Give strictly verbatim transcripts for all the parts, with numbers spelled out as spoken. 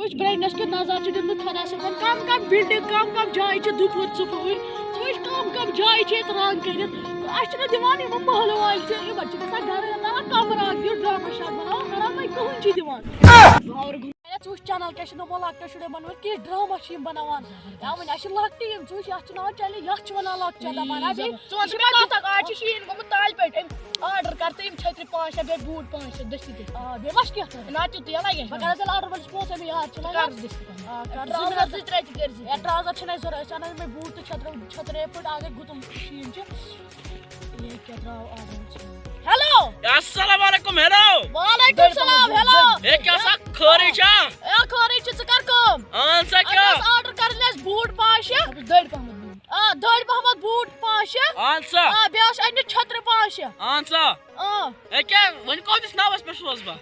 وٕچھ برٛینڈَس کیُتھ نظر چھُ دیُتمُت خۄدا صٲبَن۔ کَم کَم بِلڈِنٛگ، کَم کَم جایہِ چھِ دُپُہٕر ژُپُہٕرۍ۔ وٕچھ کَم کَم جایہِ چھِ ییٚتہِ رنٛگ کٔرِتھ۔ اَسہِ چھِنہٕ دِوان یِمَن محلہٕ وٲلۍ تہِ۔ یِمَن چھِ گژھان گَرٕ، دَپان کَمرٕ اَکھ دِیِو، ڈرٛاما چھِ اَتھ بَناوان، کَران وۄنۍ کٕہٕنۍ چھِ دِوان۔ ژٕ وٕچھ چَنَل کیٛاہ چھِ نوٚمو لۄکٹیو شُرٮ۪و بَنومُت، کِژھ ڈرٛاما چھِ یِم بَناوان۔ یا وۄنۍ اَسہِ چھِ لۄکٹی یِم، ژٕ وٕچھ، یَتھ چھُ ناو چَنلہِ، یَتھ چھِ وَنان لۄکچَن دَپان۔ اَدٕ یی، ژٕ وَن ژٕ مےٚ چھِ کَتھ اَکھ، آز چھِ شیٖن گوٚمُت تالہِ پٮ۪ٹھ، أمۍ آرڈَر کَر تہٕ یِم چھٔترِ پانٛژھ شےٚ، بیٚیہِ بوٗٹ پانٛژھ شےٚ، دٔستی دٔستی۔ آ، بیٚیہِ ما چھِ کینٛہہ تھاوُن؟ نہ، تیُتُے یَلَے گژھِ بہٕ کَرٕ ژےٚ آرڈَر وٲلِس پونٛسَے، مےٚ یاد چھُنہ ژٕ کَر یاد۔ زٕ دِس تہٕ پَنُنہِ۔ آ، کَر ژٕ زٕ آرڈَر۔ زٕ ترٛےٚ تہِ کٔرۍ زِ۔ ہے، ٹرٛاوزَر چھِنہٕ اَسہِ ضوٚرَتھ، أسۍ اَنو یِمَے بوٗٹ تہٕ چھٔترِ، چھٔترِ پٲٹھۍ، اَگَے گُتُم شیٖن چھُ۔ یے کیٛاہ درٛاو آز أمۍ ژھٕنِتھ۔ ہیلو۔ السلام علیکم، ہیلو۔ وعلیکم السلام، ہیلو۔ ہے، کیٛاہ سا خٲرٕے چھا؟ اے، خٲرٕے چھِ، ژٕ کَر کٲم؟ اَہَن سا، اَسہِ کیٛاہ؟ ٲس آرڈَر کَرٕنۍ اَسہِ بوٗٹ پانٛژھ شےٚ۔ دٔرۍ پَہمَتھ بوٗٹ۔ آ، دٔرۍ پَہمَتھ بوٗٹ پانٛژھ شےٚ۔ اَہَن سا۔ آ، بیٚیہِ ٲس اَننہِ چھٔترِ پانٛژھ شےٚ۔ اَہَن سا۔ آ۔ ہے، کیٛاہ، وۄنۍ کَتھ ناوَس پٮ۪ٹھ سوزٕ بہٕ؟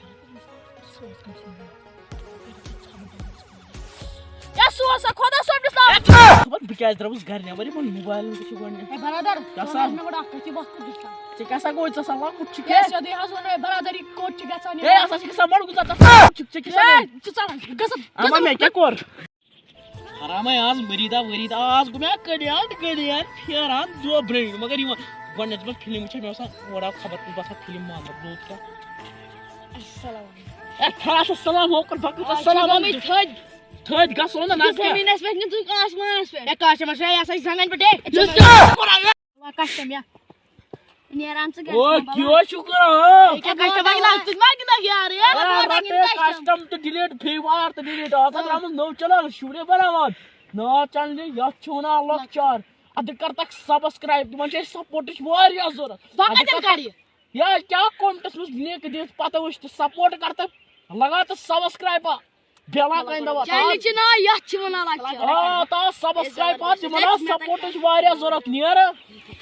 کیٛاہ سوز سا خۄدا صٲبنِس ناوَس؟ خبر بہٕ کیٛازِ درٛاوُس گرِ نٮ۪بر، یِمن موبایلن تہِ چھِ گۄڈٕنٮ۪تھ۔ ہے برادر، کیٛاہ ژٕ سا؟ وَن مےٚ گۄڈٕ اَکھ کَتھ، یہِ وقت کیٛاہ سا؟ ژےٚ کیٛاہ سا گوٚو؟ ژٕ سا لۄکُٹ چھُکھ ہے، کیٛاہ؟ سیوٚدُے حظ وَنو، ہے برادر، یہِ کوٚت چھُ گژھان یہِ؟ ہے، اَسا چھِ گژھان مَڑٕ گُزار، ژٕ سا لۄکُٹ چھُکھ، ژےٚ کیٛاہ سا ہے، گوٚو؟ ژٕ ژَلان، گژھ، اَما گژھ۔ مےٚ کیٛاہ کوٚر؟ حرامے آز مٔریٖدا ؤریٖدا، آز گوٚو مےٚ کٔلیان کٔلیان پھیران دۄہ برٛونٛہہ، مگر یِوان گۄڈٕنٮ۪تھ یُس مےٚ فِلم وٕچھ، مےٚ باسان اورٕ آو خبر کُس باسان فِلم مانٛدر، لوٚگ کیٛاہ؟ السلام علیکم۔ اے، تھوڑا سا سلام ہو کر، بکر آ، سلام۔ سلام۔ تھٔدۍ۔ تھٔدۍ گژھو نہ، نہ کیٛاہ؟ زٔمیٖنَس پٮ۪ٹھ نہٕ، ژٕ آسمانَس پٮ۪ٹھ۔ اے، کاشہِ منٛز چھا یہِ آسان زنٛگَن پٮ۪ٹھ؟ اے، یُس کیٛاہ؟ وۄنۍ کاشہِ تَمہِ یا۔ نیران ژٕ گرِ او، کیٛاہ چھُکھ کران؟ اے، کیٛاہ کاشہِ منٛز لگ ژٕ ما گِنٛدَکھ یارٕ؟ اے، اے، رَٹہٕ رَٹہٕ کاشہِ کَسٹَم تہٕ ڈِلیٖٹ فی فایَر تہٕ ڈِلیٖٹ۔ آز ہا درٛامٕژ نٔو چَنَل، شُرۍ بَناوان۔ نٔو چَنلہِ یَتھ چھِ وَنان لۄکچار۔ اَدٕ کَر تَکھ سَبَسکرٛایِب، تِمَن چھِ اَسہِ سَپوٹٕچ واریاہ ضوٚرَتھ۔ بہٕ اَدٕ کَتٮ۪ن کَر کَرٕ یہِ؟ یا کیٛاہ کومنٹس منٛز لِنک دِتھ پتہٕ وٕچھ تہٕ سپورٹ کر تہٕ لگا تہٕ سبسکرایب بیل آیکن دبا۔ چینلہِ چھِ ناو یَتھ چھِ وَنان لۄکچار۔ آ، تا سبسکرایب آ، تِمن آو سپورٹٕچ واریاہ ضوٚرتھ۔ نیرٕ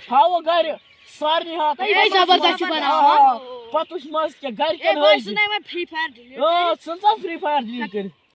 تھاوٕ گرِ سارنٕے ہاتھ۔ ہے، زبردست چھُ بناوان۔ آ، پتہٕ وٕچھ مَزٕ کیٛاہ گرِکٮ۪ن ہے، بہٕ حٲضِر۔ ٲسٕس نہٕ یِوان Free Fire delete آ، کٔرِتھ۔ ژھٕن سا Free Fire delete کٔرِتھ۔